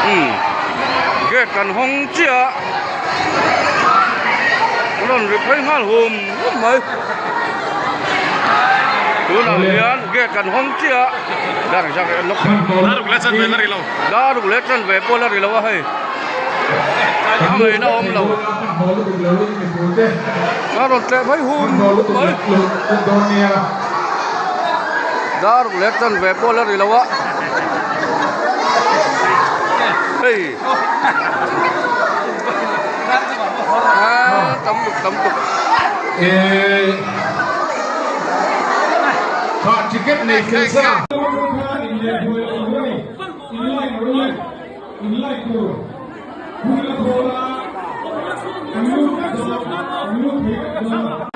Umm gate kan hawng chiah a a rawn ri phei nghal hum hum mai tunah hian gate kan hawng chiah a dar zak leh lawk dar ruk leh tan ve pawh la ri lo a hei a ngaihna awm lo a rawn tleh phei hum hum mai dar ruk leh tan ve pawh la ri lo a hei ah tam tuk tam tuk Kha ticket nei fel sa. In like tur hun a khawl a, kan lut vek dawn, kan lut thei vek dawn.